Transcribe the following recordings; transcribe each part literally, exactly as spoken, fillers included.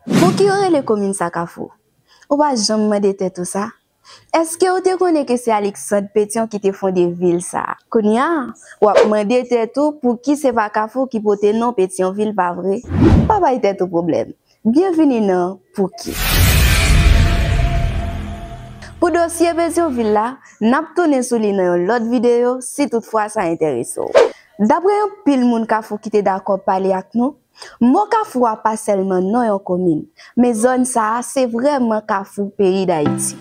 Pouki yo rele komin sa Kafou? Ou pa janm mande tèt ou sa? Èske ou te konnen ke se Alexandre Pétion ki te fonde vil sa a? Kounye a, w ap mande tèt ou pouki se pa Kafou ki pote non Petyonvil, pa vre? Pa bay tèt ou pwoblèm. Byenvini nan Pouki. Pou dosye Petyonvil la, n ap tounen sou li nan yon lòt videyo, si toutfwa sa enterese w. Daprè anpil moun Kafou ki te dakò pale ak nou, mo Kafou a pa sèlman non yon komin, men zòn sa a se vrèman kafou peyi Dayiti.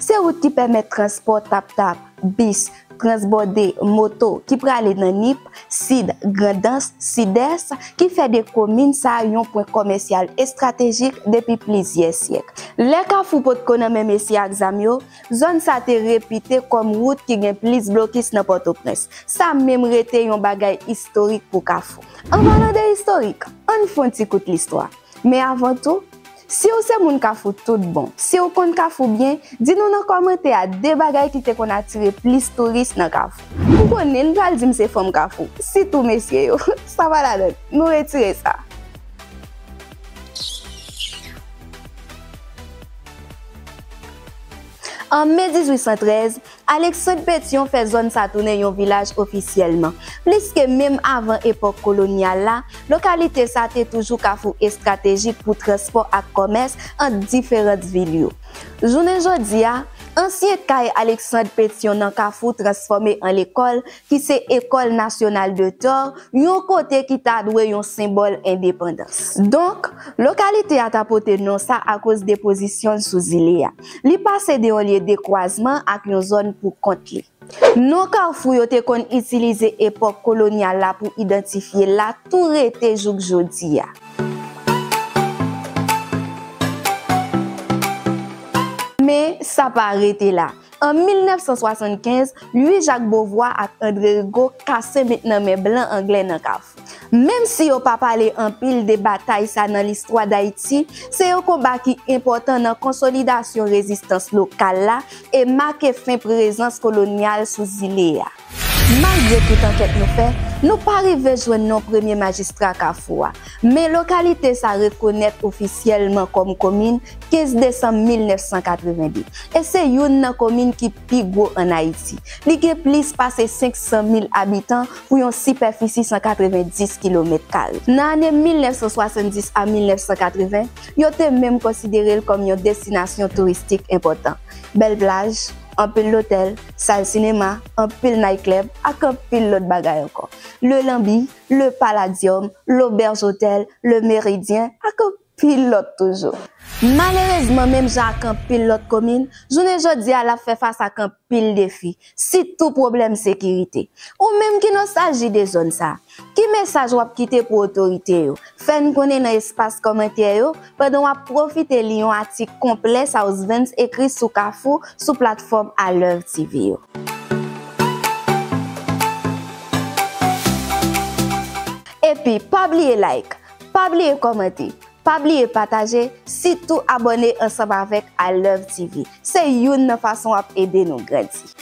Se wout ki pèmèt transpò tap-tap, bis, transbòde, moto ki prale nan Nip, Sid, Grandans, Sidès, ki fè de komin sa a yon pwen kòmèsyal estratejik depi plizyè syèk. Lè Kafou potko nan men mesye ak zam yo, zòn sa te repite kòm wout ki gen plis blokis nan Pòtoprens. Sa menm rete yon bagay istorik pou Kafou. An palan de istorik, ann fè yon ti kout listwa. Men avan tou, si w se moun Kafou tout bon, si w konn Kafou byen, di nou nan kòmantè a de bagay ki te konn atire plis touris nan Kafou. M konnen n pral di m se fanm Kafou, sitou mesye yo. Sa pa ladan, nou retire sa. An me dizuit san trèz, Alexandre Pétion fè zòn sa tounen yon vilaj ofisyèlman. Pliske menm avan epòk kolonyal la, lokalite sa te toujou kafou estratejik pou transpò ak kòmès ant diferant vil yo. Jounen jodi a, ansyen kay Alexandre Pétion nan Kafou transfòme an lekòl, ki se École Nationale de Thor, yon kote ki ta dwe yon senbòl endepandans. Donk, lokalite a ta pote non sa akoz de pozisyon l sou zile a. Li pase de yon lye dekwazman ak yon zòn pou kont li. Non kafou yo te konn itilize epòk kolonyal la pou idantifye l la tou rete jouk jodi a. Men, sa pa rete la. An mil nèf san swasannkenz, Louis Jacques Beauvoir ak André Rigaud kase met nan men blan anglè nan Kafou. Menm si yo pa pale anpil de batay sa nan listwa Dayiti, se yon konba ki enpòtan nan konsolidasyon rezistans lokal la e make fen prezans kolonyal sou zile a. Malgre tout ankèt nou fè, nou pa rive jwenn non premye majistra Kafou a, men lokalite sa rekonèt ofisyèlman kòm komin kenz desanm mil nèf san katreven de, e se youn nan komin ki pi gwo ann Ayiti. Li gen plis pase senk san mil abitan pou yon sipèfisi san katreven dis kilomèt kare. Nan ane mil nèf san swasanndis a mil nèf san katreven, yo te menm konsidere l kòm yon destinasyon touristik enpòtan. Bèl plaj, anpil lotèl, sal sinema, anpil nayklèb ak anpil lòt bagay ankò. Le Lambi, le Palladium, L'Auberge Hotel, le Méridien ak anpil lòt toujou. Malerezman, menm jan ak anpil lòt komin, jounen jodi a l ap fè fas ak anpil defi, sitou pwoblèm sekirite. Ou menm ki nostalji de zòn sa, ki mesaj w ap kite pou otorite yo? Fè n konnen nan espas kòmantè yo pandan w ap pwofite li yon atik konplè South Vens ekri sou Kafou sou platfòm Alèv T V yo. Epi, pa bliye like, pa bliye kòmante, pa bliye pataje, sitou abòne ansanm avèk Alèv T V. Se youn nan fason w ap ede nou grandi.